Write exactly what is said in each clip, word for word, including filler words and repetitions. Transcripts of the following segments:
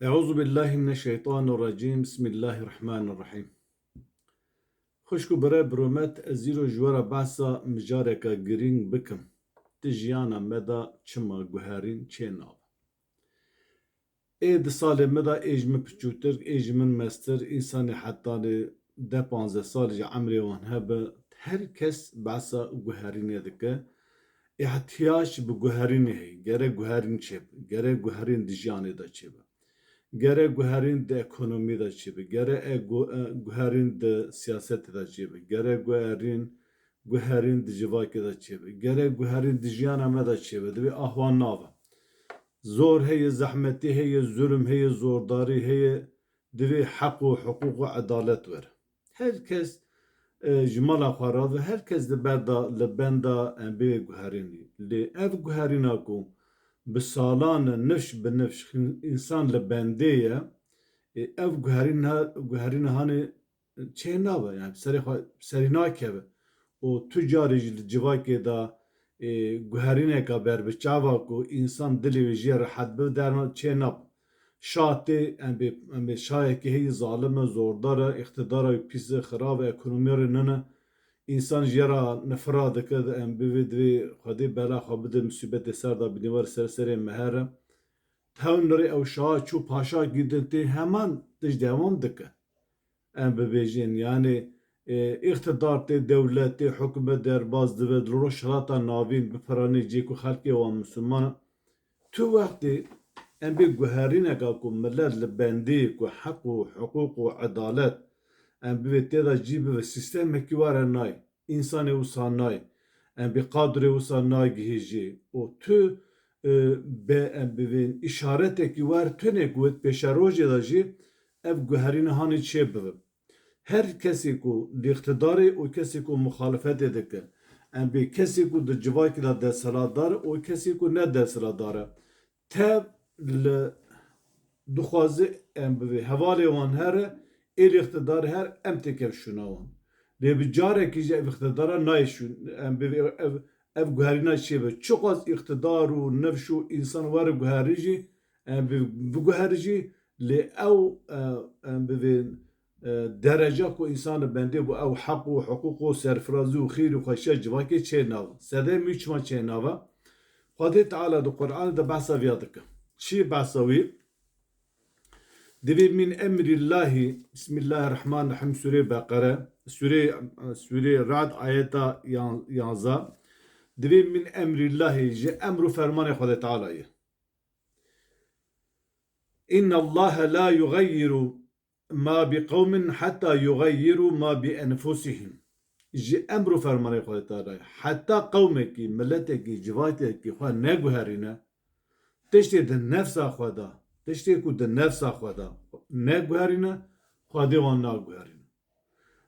Eûzubillahimineşşeytanirrecîm. Bismillahirrahmanirrahîm. Xwişk û bire biromet, ez îro ji we re behsa mijareke girîng bikim. Di jiyana me de çima guherîn çênabe? Ê di salê me de ê ji min piçûktir, ê ji min mestir, însanê hetanê deh panzdeh salî jî emrê wan hebe, her kes behsa guherînê dike. Îhtiyac bi guherînê heye. Gerek guherîn çêbe. Gerek guherîn di jiyanê de çêbe. Gerek guherîn di ekonomî de çêbe. Gerek e gu-, e, guherîn di siyasetê de çêbe. Gerek guherîn, guherîn di civakê de çêbe. Gerek guherîn di jiyana me de çêbe. Divê ahwan nabe. Zor heye, zehmetî heye, zulm heye, zordarî heye. Divê heq û hiqûq û edalet were. Her kes, e, ji mala xwe re ve, her kes li ber de, li benda em bê guherînî. Lê ev guherîna ku bi salan e, nifş bi nifş însan li bendê ye, e, ev guherîna, guherîna hanê çê nabe, yani serê xwe, serî nakeve. Û tu carê jî li civakê de, e, guherîneka berbiçav a ku însan dilê wê jê rehet bibe, derman çê nabe. Şa tê, em bê, em bê şayekî heyî zalim e, zordar e, îqtidara wî pîs e, xirab e, ekonomiya rê nine. Însan jê re nifira dike, em bivê divê Xwedê bela xwe bide, musîbetê ser de bidî, were ser serê me here. Tewn rê ew şaha çû paşa gidin tê heman tişt dewam dike. Em bibêjin, yanî, e, îqtidar tê, dewlet tê, hikûmet derbas dibe, li Rojhilata Navîn bi piranî cê ku xelkê wan misilman e. Tu wextê em bê guherîneka ku milet li bendê ku heq û hiqûq û edalet em bivê tê de cî bibe, sîstemekî were nayê. Însanê wisa nayê. Em bê qadrê wisa nagihîjê. Û tu, e, be em bivên îşaretekî wer tunê ku wê pêşerojê de jî ev guherîna hanê çê bibe. Her kesê ku li îqtidarê û kesê ku muxalifetê dike, em bê kesê ku di civakê de desthilatdar e û kesê ku ne desthilatdar e, tev li dixwaze em bivê hevalê wan here, êlê îqtidarê her em têkev şûna wan. Lê bi carekî jî ev îqtidara nayê şûn, em bivê ev, ev guherîna çêbe. Çiqas îqtidar û nifş û însan were guherî jî, em bi, biguherî jî, lê ew, e, em bivê, e, dereca ku însan li bendê bû, ew heq û hiqûq û serfirazî û xêr û xweşiya civakê çê nabe. Sedemî çima çê nabe? Xwedê Teala di Qur'anê de behsa viya dike. Çi behsa wî? Divê min emrîllahî, Bismillahirrahmanirrahîm, Sûrê Beqere, Sûrê, Sûrê Ra'd ayeta yan-, yanza. Divê min emrîllahî, ji emr û fermanê Xwedê Teala ye. Înnallahe la yugayyiru ma bi qewmin heta yugayyiru ma bi enfusihim. Ji emr û fermanê Xwedê Teala ye. Heta qewmekî, miletekî, civakekî xwe neguherîne, tiştê di nefsa xwe de, tiştê ku di nefsa xwe de neguherîne, Xwedê wan naguherîne.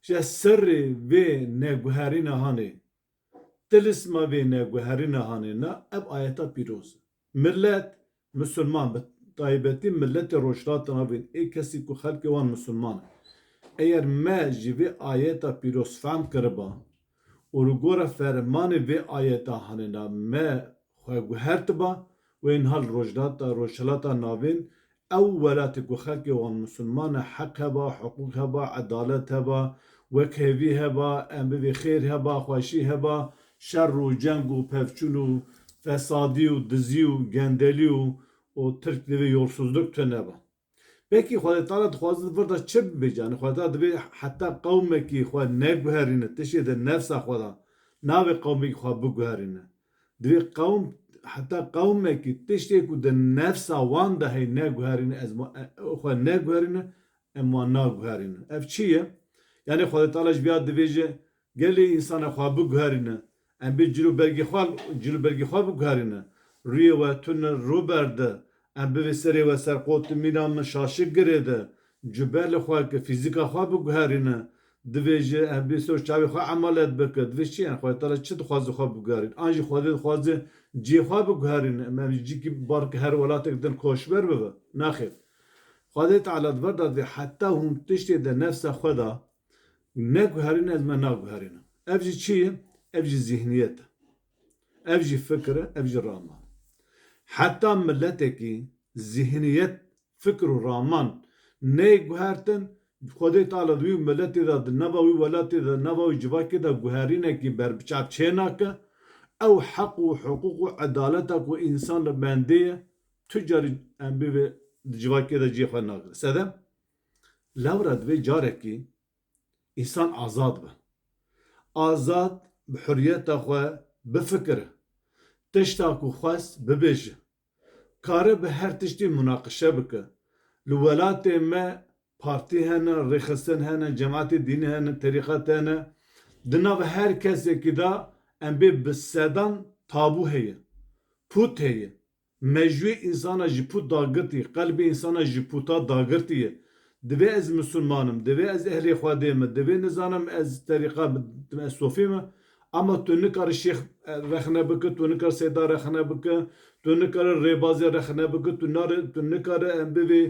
Ji serê vê neguherîna hanê, tilisma vê neguherîna hanê na, ev ayeta pîroz e. Milet, misilman, bi taybetî miletê Rojhilata Navîn, ê kesî ku xelkê wan misilman e. Eger me ji vê ayeta pîroz fehm kiriba û li gora fermanê vê ayeta hanê na me xwe guhertiba, wê niha li Rojhilata, Rojhilata Navîn ew welatê ku xelkê wan misilman e, heq heba, hiqûq heba, edalet heba, wekhevî heba, em bivê xêr heba, xweşî heba, şer û ceng û pevçûn û fesadî û dizî û gendelî û, û tirk divê yolsuzluk tune be. Belkî Xwedê Teala dixwaze di vir de çi bibêje? Yanî Xwedê Teala divê heta qewmekî xwe neguherîne, tiştê di nefsa xwe de, navê qewmekî xwe biguherîne. Divê qewm, heta qewmekî tiştê ku di nefsa wan de hey neguherîne, ez ma-, e, xwe neguherîne, em wan naguherîne. Ev çi ye? Yanî Xwedê Teala ji viya divêje, gelê însana xwe biguherîne. Em bê cil û bergê xwe, cil û bergê xwe biguherîne. Rûyê we tune rû berde. Em bivê serê we serqot, mîna min şaşik girê de. Cubelê xwe ki fîzîka xwe biguherîne. Divê ji em bê ser çavê xwe emalet bike. Divê çi, yani Xwedê Teala çi dixwaze xwe biguherîn? An jî Xwedê dixwaze cihê xwe biguherîne. Em, em ji cîkî bar ki her welatek din koçber bibe. Naxêr. Xwedê Teala di vir de divê heta hûn tiştê de nefsa xwe de neguherîne, ez me naguherînim. Ev jî çi ye? Ev jî zihniyet e. Ev jî fikir e, ev jî rama. Heta miletekî zihniyet, fikr û raman neyê guhertin, Xwedê Teala di wî miletê de, di nava wî welatê de, nava wî civakê de guherînekî berbiçav çênake. Ew heq û hiqûq û edaleta ku însan li bendê ye, tu carî em bê vê di civakê de cihê xwe nagire. Sedem, lewra divê carekî însan azad be. Azad bi huriyeta xwe bifikire. Tişta ku xwest bibêje. Kare bi her tiştî munaqişe bike. Li welatê me partî hene, rêxistin hene, cemaetê dînî hene, terîqet hene. Di nav her kesekî de em bê bi sedan tabû heye. Pût heye. Mejûyê însana ji pût dagirtî, qelbê însana ji pûta dagirtî ye. Divê ez misilman im, divê ez ehlê Xwedê me, divê nizanim ez terîqa me, ez sofî me. Ama tu nikare şêx, e, rexne bike, tu nikare seyda rexne bike, tu nikare rêbazê rexne bike, tu nare, tu nikare em bivê,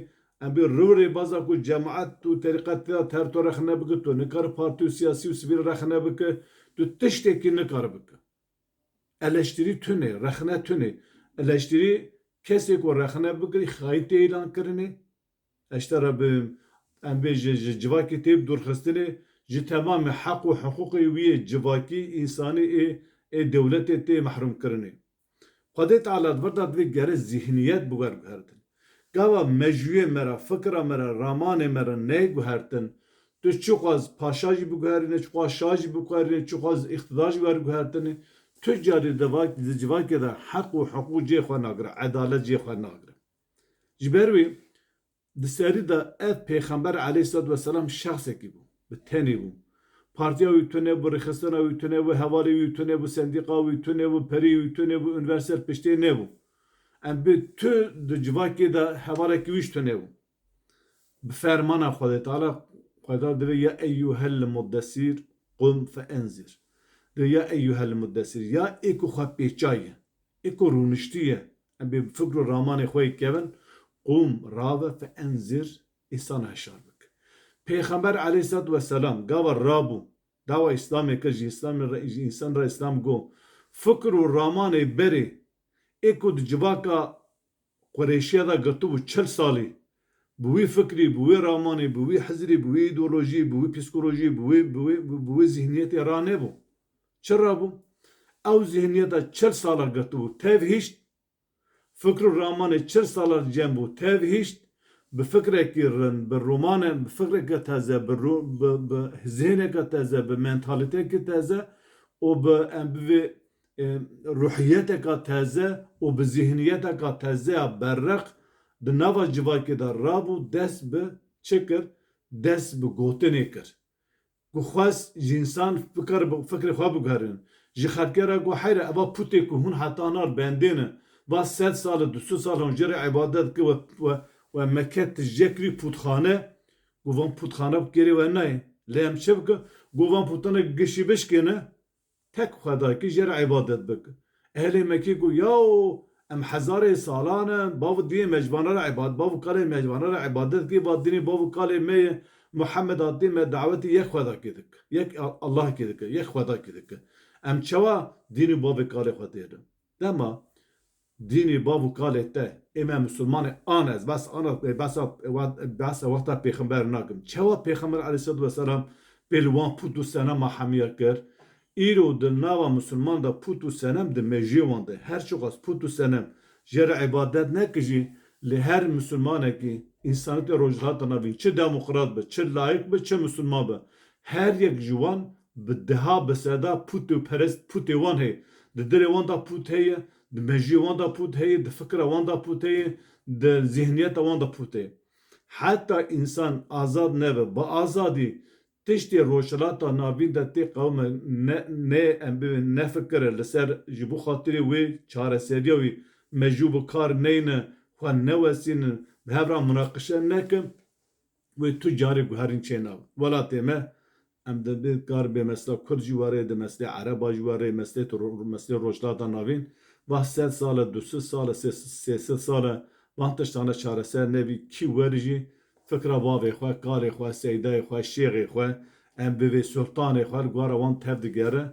em bê rû rêbaza ku cemaet û terîqet tê de ter to rexne bike, tu nikare partî û siyasî û sivîl rexne bike, tu tiştekî nikare bike. Eleştirî tune, rexne tune. Eleştirî kesê ku rexne bikirî xayîn tê îlan kirinê. Ez ji te re bi, em bê ji, ji civakê tê bi dûrxistinê, ji temamê heq û hiqûqê wî yê civakî, însanî ê, ê dewletê tê mehrûm kirinê. Xwedê Teala di vir de divê gere zîhniyet bi wer guhertin. Gava mejûyê me re, fikra me re, ramanê me re neyê guhertin, tu çiqas paşa jî biguherîne, çiqas şa jî biguherîne, çiqas îqtidar jî wer guhertinê, tu carî di va-, di civakê de heq û hiqûq cihê xwe nagire, edalet cihê xwe nagire. Ji ber wî, Di serî de ev Pêxember aleyhisselatu vesselam şexsekî bû, bi tenê bû. Partiya wî tune bû, rêxistina wî tune bû, hevalê wî tune bû, sendîqa wî tune bû, perê wî tune bû, unîversal piştê nebû. Em bi tu di civakê de hevalekî wî ji tune bû. Bi fermana Xwedê Teala, Xweda divê ya eyyuhel muddessir qum fe enzir. Divê ya eyyuhel muddessir, ya ê ku xwe pêçaye, ê ku rûniştiye, em bê bi fikr û ramanê xwe yê kevin, qûm, rave, fe enzir, însana hişar bike. Pêxember aleyhisselatu vesselam gava rabû, dawa Îslamê kir, ji Îslamê re, ji însan re Îslam got, fikr û ramanê berê, ê ku di civaka Qureyşiya de girtibû çil salî, bi wî fikrî, bi wî ramanî, bi wî hizrî, bi wî îdeolojî, bi wî psîkolojî, bi wî, bi wî, bi, bi wî zihniyetê ranebû. Çi rabû? Ew zihniyeta çil sala girtibû, tev hişt, fikr û ramanê çil sala cem bû, tev hişt, bi fikrekî rind, bi romane, bi fikreke teze, bi ro-, bi, bi zihneke teze, bi mentalîteyeke teze û bi, em bivê, e, ruhiyeteka teze û bi zihniyeteka teze ya berreq di nava civakê de rabû, dest bi çi kir? Dest bi gotinê kir. Ku xwest ji însan fikir bi, fikrê xwe biguherînin. Ji xelkê re got, heyre, eva pûtê ku hûn heta nar bendê ne, va sed sal e, du sed sal e hûn jê re îbadet dikin we, we, we me ket tijekirî pûtxane, got, van pûtxane bi kêrê we nayê. Lê em çi bikin? Got, van pûtane gişî bişkêne, tek Xwedayekî jê re îbadet bike. Ehlê Mekî got, yaw, em hezarê salan in, bav û diyê me ji vana re îbad-, bav û kalê me ji vana re îbadet dikî, va dînî bav û kalê me ye, Muhammed hatî me dawetî yek Xwedakî dike, yek A-, Allahkî dike, yek Xwedakî dike. Em çawa dînî bavê kalê xwe têrin? Dema dînî bav û kalê te, ê me misilmanê an ez, bes ana, besa, besa wexta pêxember nakim. Çawa pêxember aleyhisselatu vesselam pê li wan pût û senema hemiya kir? Îro di nava misilman de pût û senem di mejiyê wan de. Her çiqas pût û senem jê re îbadet neke jî, li her misilmanekî, însaniyetê rojhilata navîn, çi demokrat be, çi layik be, çi misilman be, her yek ji wan bi deha, bi seda pût û perest, pûtê wan heye. Di dilê wan de pût heye, di mejiyê wan de pût heye, di fikra wan de pût heye, di zihniyeta wan de pût heye. Heta însan azad nebe, bi azadî tiştê Rojhilata Navîn de tê qewime ne, ne, em bibê nefikire, li ser ji bo xatirê wê çareseriya wî mejû bi kar neyne, xwe newesînin, bi hev re munaqişe nekin, wê tu carê guherîn çênabe. Welatê me, em dibê kar bê mesela Kurd jî were, di meselê Ereba jî were, meselê tu-, meselê Rojhilata Navîn, va sed sal e, du sed sal e, sê sed, sê sed sal e, van tiştane çareser nebî, kî wer jî fikra bavê xwe, kalê xwe, seydayê xwe, şêxê xwe, em bivê sultanê xwe, li gora wan tev digere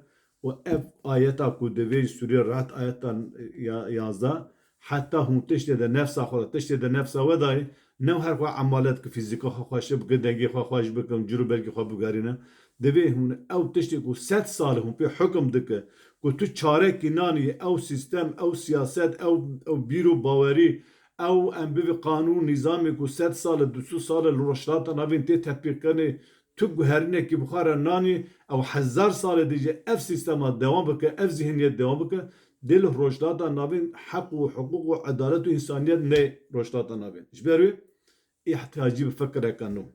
û ev ayeta ku divê ji Sûriyê rehet ayeta ya-, yazdeh, heta hûn tiştê de nefsa xwe de, tiştê de nefsa we dayê, Ne her xwe emalet ki fîzîka xwe xweş bike, dengê xwe xweş bike, cir û bergê xwe biguherîne. Divê hûn ew tiştê ku sed sal hûn pê hukm dike, ku tu çarekî nanî, ew sîstem, ew siyaset, ew, ew bîr û bawerî, ew em bivî qanûn, nîzamê ku sed sal e, du sed sal e li Rojhilata Navîn tê tetbîqkirinê, tu guherînekî bi xwe re nanî, ew hezar salê dê jî ev sîstema dewam bike, ev zîhniyet dewam bike, dê li Rojhilata Navîn heq û hiqûq û edalet û însaniyet ne Rojhilata Navîn. Ji ber wê îhtiyacî bi fikireke nû,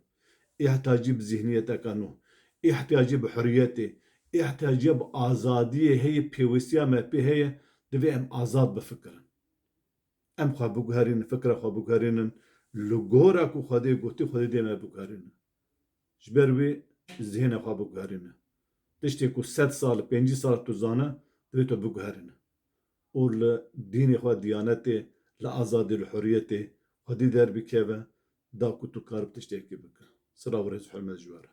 îhtiyacî bi zîhniyeteke nû, îhtiyacî bi huriyetê, îhtiyacî bi azadiyê heye, pêwîstiya me pê heye, divê em azad bifikirin. Em xwe biguherînin, fikra xwe biguherînin, li gora ku Xwedê gotî, Xwedê dê me biguherînin. Ji ber wê zihêna xwe biguherîne. Tiştê ku sed sal, pêncî sal tu zane, divê tu biguherîne. Û li dînê xwe, diyanetê, li azadî, li huriyetê Xwedî derbikeve, da ku tu karib tiştekî bike. Silav û rêz û hurmet ji we re.